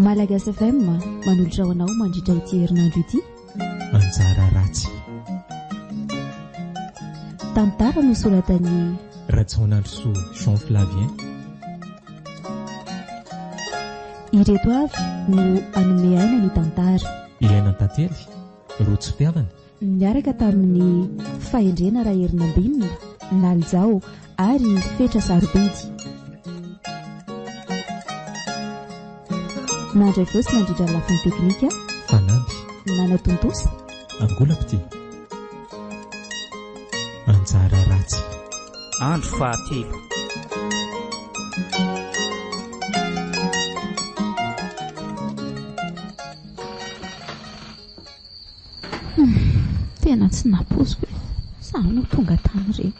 Malagasy FM manolotra ho anao mandritra ity herinandro ity. Anjara ratsy. Tantara nosoratan'i Rajaonandrisoa Jean Flavien. Ireto avy no hanome aina ny tantara. Ilaina Tantely, Rojo Fitiavana. Niaraka tamin'i Fahendrena Raherinambinina, Nalijao ary Fetra Sarobidy. Nandray feo sy nandrindra ny lafiny teknika. Fanamby. Nanatontosa. Angolam-pitia. Anjara ratsy. Andro fahatelo. Hum, tena tsy nampoiziko e, za no tonga tamin'ireny.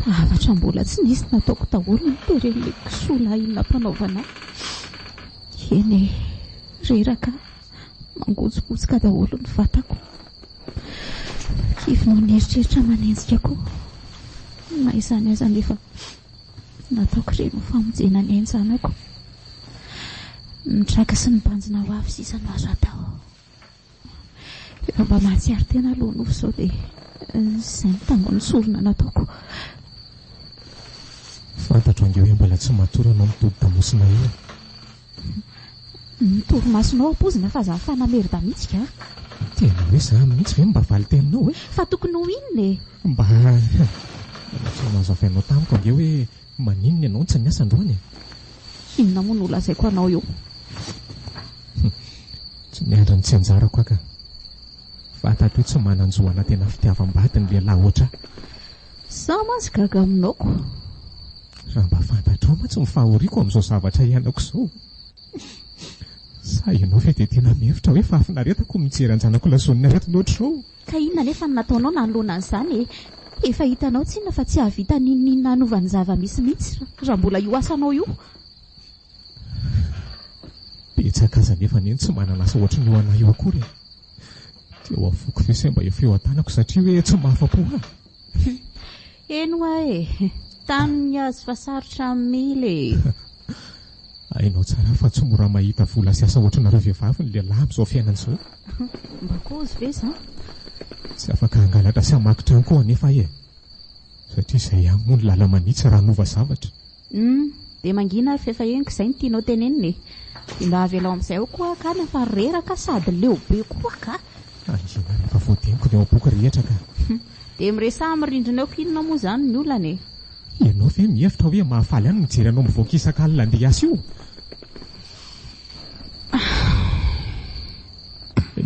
Zavatra mbola tsy nisy nataoko daholo ny teren'ilay kisoa lahy iny nampanaovana ahy. Eny e, reraka aho, mangotsokotsoka daholo ny vatako. Kivy noho ny eritreritra manenjika koa. Na izany aza anefa, nataoko ireny ho famonjena ny ain-janako. Mitraka sy mibanjina ho avy sisa no azo atao. Efa mba mahatsiaro tena aloha nofy izao dia izay no tambin'ny sorona nataoko. Fantatro ange hoe mbola tsy matory ianao mitodi-damosina io e. Ny torimasonao ampoizina fa za fanamerda mihitsy ka. Tena hoe za mihitsy ve no mba valin-teninao e? Fa tokony ho inona e? Mba tsy nazavainao tamiko ange hoe Maninona ianao no tsy niasa androany e? Inona moa no holazaiko anao eo? Tsy miandry ny tsy anjarako aho ka. Fantatro hoe tsy manan-jo hanantena fitiavam-bady ny lehilahy hoatr'ahy. Izaho mantsy gaga aminao ko. Raha mba fantatrao mantsy ny fahoriako amin'izao zavatra iainako izao. Sa ianao ve dia tena mihevitra hoe fahafinaretako ny mijery an-janako lazoin'ny aretina ohatr'izao? Ka inona anefa no nataonao nanoloana an'izany e? Efa hitanao tsinona fa tsy hahavita n'inon'inona hanova ny zava-misy mihitsy raha mbola io asanao io. Betsaka aza anefa anie ny tsy manana asa ohatry ny io anah io akory e! Dia ho avoako ve se mba efa eo an-tanako satria hoe tsy mahafa-po ahy? Eny hoa e! Tany ny azy fa sarotra ny mila e! Hainao tsara fa tsy mora mahita vola sy asa ohatranareo vehivavy ny lehilahy amin'izao fiainana izao. Mba kozy ve izany? Tsy afaka hangalatra sy hamaky trano koa anefa aho e! Satria izay ihany moa no lala-manitsy raha hanova zavatra. Humm, dia mangina ary f'efa henoko izay no tianao tenenina e! Dia mba avelao amin'izay ao koa aho kany fa reraka aho sady leo be koa ka! Hangina rehefa voadiniko ny ao am-poko rehetra ka! Dia miresaha amin'ny rindrina eo k'inona moa izany ny olana e! Ianao ve mihevitra hoe mahafaly ahy ny mijery anao mivoaka isak'alina handeha hiasa io?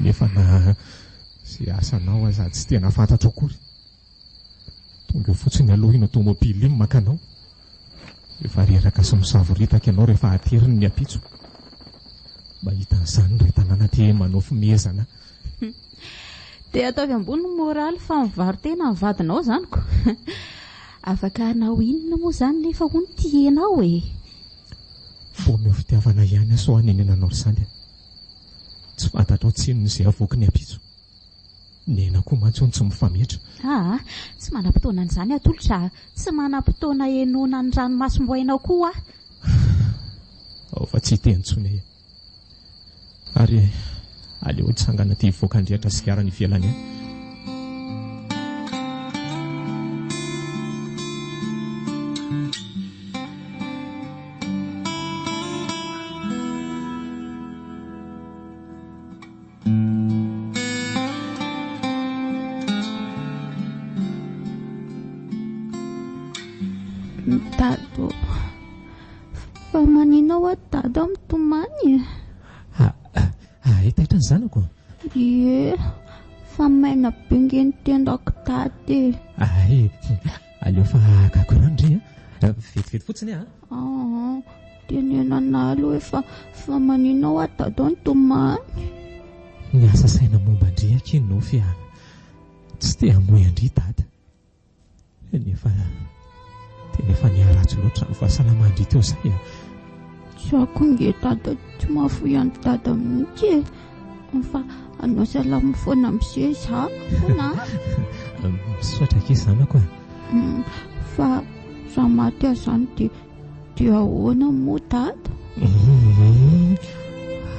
Nefa na izay asanao aza tsy tena fantatro akory. Tonga eo fotsiny aloha iny automobile iny maka anao. Efa reraka sy misavoritaka ianao rehefa ateriny ny ampitso. Mahita an'izany ny iray tanàna dia manao fimehezana. Dia ataovy ambony ny moraly fa mivaro-tena ny vadinao izany ko. Afaka hanao inona moa izany nefa hono tia enao e? Vao omeo fitiavana ihany aho sao hanenenanao ry Sandy a. Tsy fantatrao tsinona izay havoaky ny ampitso. Ny aina koa mantsy hono tsy mifametra. Aa, tsy manam-potoana an'izany Atolotra a! Tsy manam-potoana henoina ny ranomasom-boainao koa aho. Ao fa tsy hiteny intsony aho e. Ary aleo hitsangana aty hivoaka handrehitra sigara any ivelany any. Dada ô, fa maninona hoa dada mitomany e? Hay taitra ny zanako? Ie, fa maina be nge ny tendako dada e. Hay, aleo fa hakako rano ndry a. Vetivety fotsiny a. Aa, teneno anah aloha hoe fa fa maninona hoa dada nitomany? Niasa saina momba an-dry akia Nofy a. Tsy te hamoy an-dry dada. Nefa tena efa niharatsy loatra ny fahasalaman-dry teo izay a. Tsy ako nge dada tsy mahafoy an'i dada mihitsy e. Fa anao salama foana am'se za foana a. Misaotra akia zanako a. Fa raha maty aho izany dia dia ahoana moa dada?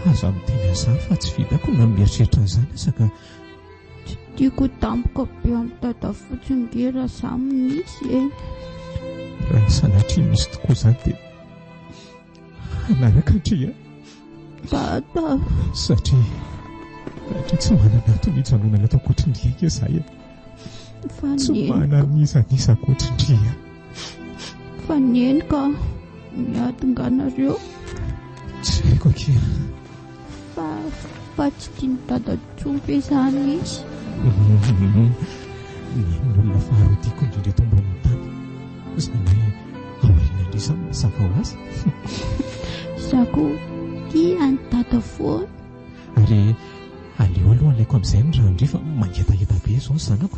Aza miteny an'izany fa tsy vitako na mieritreritra an'izany aza ka. Tsy tiako ho tampoka be amin'i dada fotsiny nge raha za misy e. Raha sanatria misy tokoa izany dia hanaraka an-dry a. Dada. Satria satria tsy manana antony hijanonana eto ankoatry ny ange izahay e. Fa Tsy neny manana n'iza n'iza ankoatry ndry a. Fa neny ka miady nga nareo? Tsy haiko akia. Fa fa tsy tian'i dada intsony ve izany izy? Ny olona faharoa tiako indrindra eto ambonin'ny tany. Izany hoe aorianandry izany mazava ho azy. Izaho koa tia an'i dada foana. Ary aleo aloha alaiko amin'izay ny rano ndry fa mangetaheta be izao ny zanako.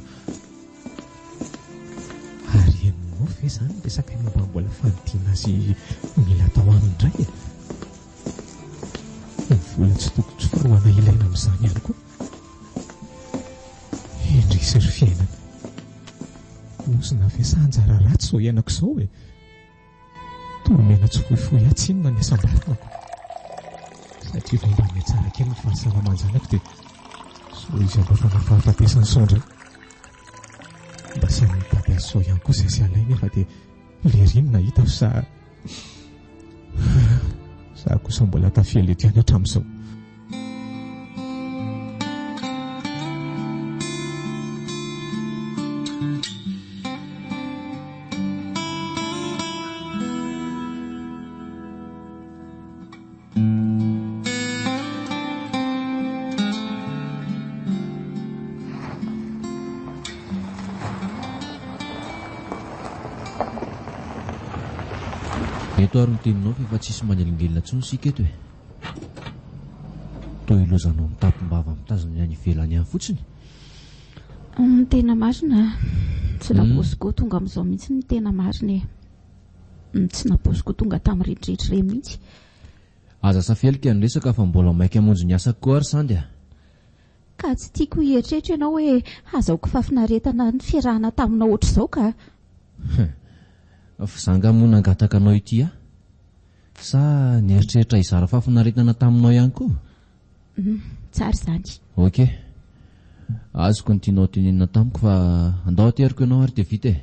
Ary henonao ve izany ny resaka momba mbola fandidiana azy mila atao aminy indray e? Ny vola tsy tokony tsy forohana ilaina amin'izany ihany koa. Indrisy ry fiainana. Ozona ve sa anjara ratsy izao iainako izao e? Toa omena tsy fohifohy ahy tsinona ny hasambaranako. Satria vao mba mihatsara kely ny fahasalaman-janako dia sao izy handrafana fahafatesana sao indray. Mba samy mitady azy sao ihany koa izay sy Alain nefa dia lery iny nahita fa za kosa mbola tafela eto ihany hatramin'izao. Eto ary ny teninao fa efa tsisy manelingelina intsony isika eto e. Toa ilozanao mitapim-bava mitazona ny any ivelany any fotsiny. Ny tena marina, tsy nampoiziko ho tonga amin'izao mihitsy ny tena marina e. Tsy nampoiziko ho tonga tamin'ireny rehetra ireny mihitsy. Aza safelika ny resaka fa mbola maika hamonjy ny asako koa ary Sandy a! Ka tsy tiako hieritreritra ianao hoe hazahoako fahafinaretana ny fiarahana taminao ohatr'izao ka! Hum. F'izaho angaha moa nangataka anao ity ahy? Sa nieritreritra hizara fahafinaretana taminao ihany koa? Hum, tsara izany. Ok. Azoko ny tianao tenenina tamiko fa andao ateriko ianao ary dia vita e.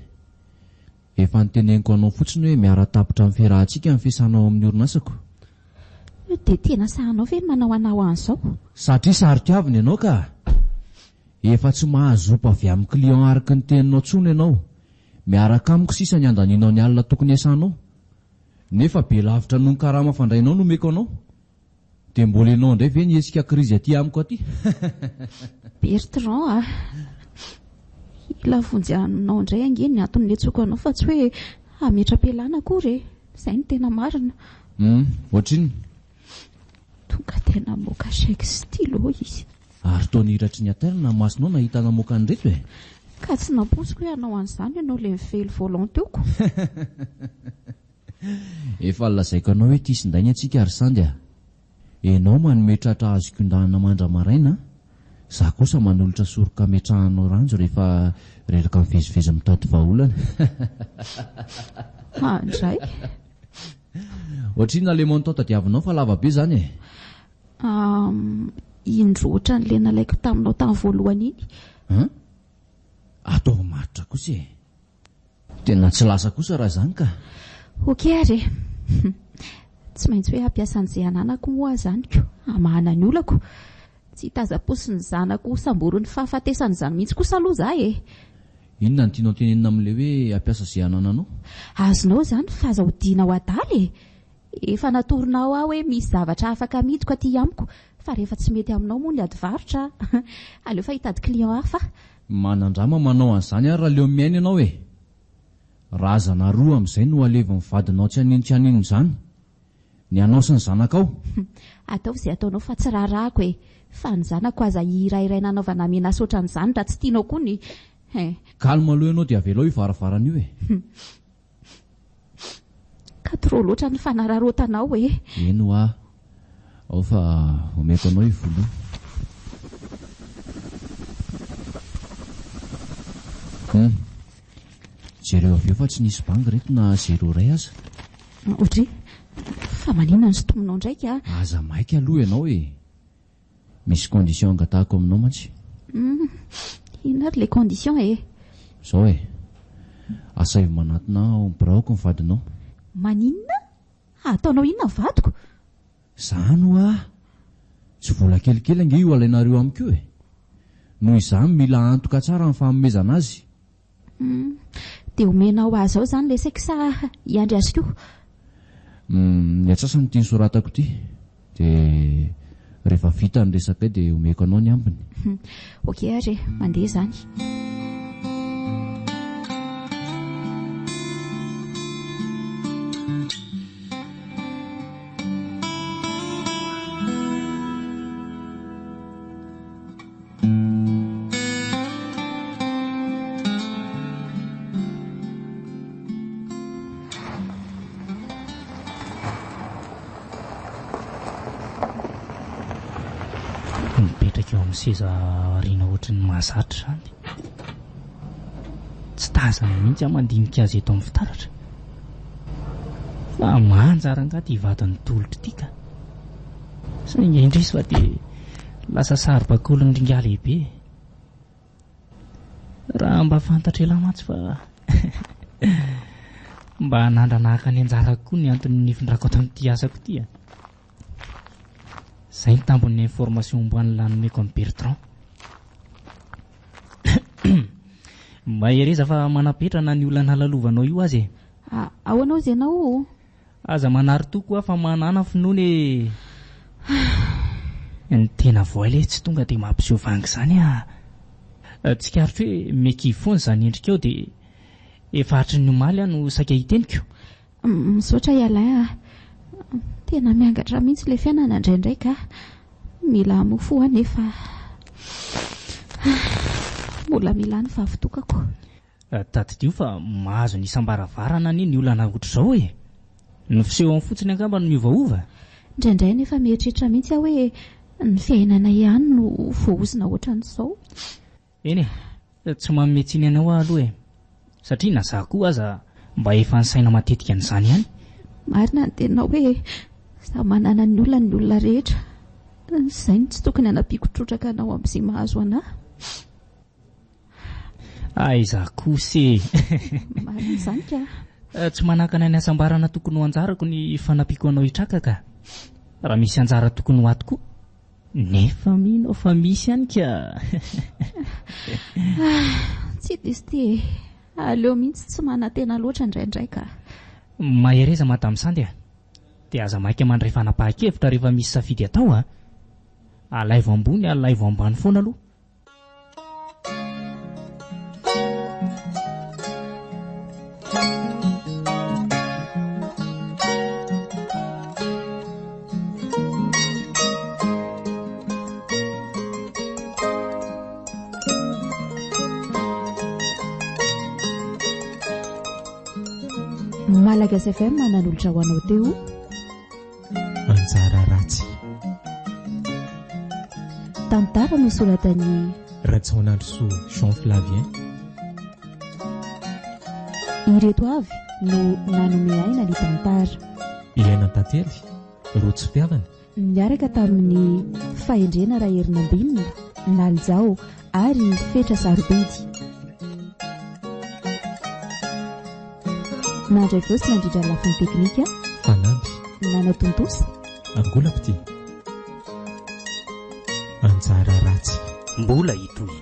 Efa noteneniko anao fotsiny hoe miara-tapitra amin'ny fiarahantsika ny fiasanao amin'ny orinasako. Dia tena sahanao ve ny manao anao an'izao? Satria saro-tiavina ianao ka! Efa tsy mahazo zopa avy amin'ny client araka ny teninao intsony ianao. Miaraka amiko sisa ny andanianao ny alina tokony hiasanao. Nefa be lavitra noho ny karama fandrainao no omeko anao. Dia mbola ianao indray ve ny hetsika krizy aty amiko aty? Bertrand a! Hila vonjy anao indray ange ny antony niantsoako anao fa tsy hoe hametra-pialana akory e! Izay no tena marina. Hum, ohatrinona? Tonga dia namoaka chèque stylo izy. Ary toa nihiratry ny atterna ny masonao nahita namoaka an'ireto e! Ka tsy nampoiziko hoe hanao an'izany ianao ilay nively volant teo ko! Efa nolazaiko anao hoe tia sindaina antsika ry Sandy a! Enao manome tratra azoko indanina mandra-maraina, za kosa manolotra soroka ametrahanao ranjo rehefa reraka mivezivezy mitady vahaolana. Andray! Ohatrinona le montant tadiavinao fa lava be zany e! Indroa ohatran'le nalaiko taminao tamin'ny voalohany iny. An? Ataovy maharitra kosa e! Tena tsy lasa kosa raha izany ka. Ok ary e. Tsy maintsy hoe hampiasa an'izay ananako moa aho izany ko, hamahana ny olako. Tsy hitazam-po sy ny zanako ho samborin'ny fahafatesana izany mihitsy kosa aloha za e. Inona no tianao tenenina amin'ilay hoe hampiasa izay anananao? Azonao izany fa aza odiana ho adala e. Efa natoronao aho hoe misy zavatra afaka amidiko aty amiko fa rehefa tsy mety aminao moa ny ady varotra aleo fa hitady client hafa aho. Manandrama manao an'izany ary raha leo mihaino ianao e! Razana roa amin'izay no alevin'ny vadinao tsy haninona tsy haninona izany. Ny anao sy ny zanakao. Ataovy izay ataonao fa tsy raharahako e! Fa ny zanako aza hihirahiraina hanaovana menace ohatran'izany raha tsy tianao koa ny eh. Calme aloha ianao dia avelao io varavarana io e! Ka trop loatra ny fanararaotanao e! Eny hoa, ao fa omeko anao io vola io. Hum. Jereo avy eo fa tsy nisy banky reto na zéro iray aza. Audrey, fa maninona no sintominao ndraika a? Aza maika aloha ianao e! Misy condition angatahako aminao mantsy. Hum, inona ary ilay condition e? Izao e, asaivo manatona ahy ao amin'ny biraoko ny vadinao. Maninona? Ataonao inona ny vadiko? Zany hoa! Tsy vola kelikely ange io alainareo amiko io e! Noho izany mila antoka tsara ny fanomezana azy. Hum, dia omenao azy ao izany ilay seky sa hiandry azy koa? Hum, ny atsasany ity nosoratako ity. Dia rehefa vita ny resakay dia omeko anao ny ambiny. Hum, ok ary e, mandeha izany. Mipetraka eo amin'ny seza aoriana ohatry ny mahazatra izany. Tsy tazany mihitsy aho mandinika azy eto amin'ny fitaratra. Fa manja rangahy ity vadin'i Tolotra ity ka. Saingy indrisy fa dia lasa saribakolin'ny lehibe e. Raha mba fantatr'elah mantsy fa mba hanandrana haka ny anjarako koa ny antony nifindrako ato amin'ity asako ity a. Izay ny tambin'ny information omban'lah nomeko an'i Bertrand. Mahereza fa manam-petra na ny olana lalovanao io aza e. Ahoana ozy ianao? Aza manary toky hoa fa manàna finoana e! Ny tena voay letsy tsy tonga dia mampiseho vangy izany ah! Tsikaritro hoe mekivy foana izany endrikao dia efa hatry ny omaly aho no saika hiteniko. Misaotra i Alain ah! Tena miangatra mihitsy ilay fiainana indraindray ka! Mila hamoa fo aho nefa mbola mila ny fahavitokako. Tadidio fa mahazo ny isam-baravarana anie ny olana ohatr'izao e! Ny fisehony fotsiny angamba no miovaova. Indraindray anefa mieritreritra mihitsy aho hoe ny fiainana ihany no voaozona ohatran'izao. Eny e, tsy manome tsiny anao aho aloha e! Satria na za koa aza mba efa nisaina matetika an'izany ihany. Marina ny teninao hoe samy manana ny olany ny olona rehetra. Izay no tsy tokony hanampiako trotraka anao amin'izay mahazo anà. Aiza kosa e! Marina izany ka! Tsy manakana ny hasambarana tokony ho anjarako ny fanampiako anao hitraka ka! Raha misy anjara tokony ho ato koa, nefa mino aho fa misy ihany ka! Tsy diso ity e! Aleo mihitsy tsy manantena loatra indraindray ka! Mahereza Madame Sandy a! Dia aza maika mandray fanapahan-kevitra rehefa misy safidy atao a! Alaivo ambony alaivo ambany foana aloha. Malagasy FM nanolotra ho anao teo. Anjara ratsy. Tantara nosoratan'i. Rajaonandrisoa Jean Flavien. Ireto avy no nanome aina ny tantara. Ilaina Tantely, Rojo Fitiavana. Niaraka tamin'i Fahendrena Raherinambinina, Nalijao ary Fetra Sarobidy. Nandray feo sy nandrindra ny lafiny teknika. Fanamby. Nanatontosa. Angola mpitia. Anjara ratsy. Mbola hitohy.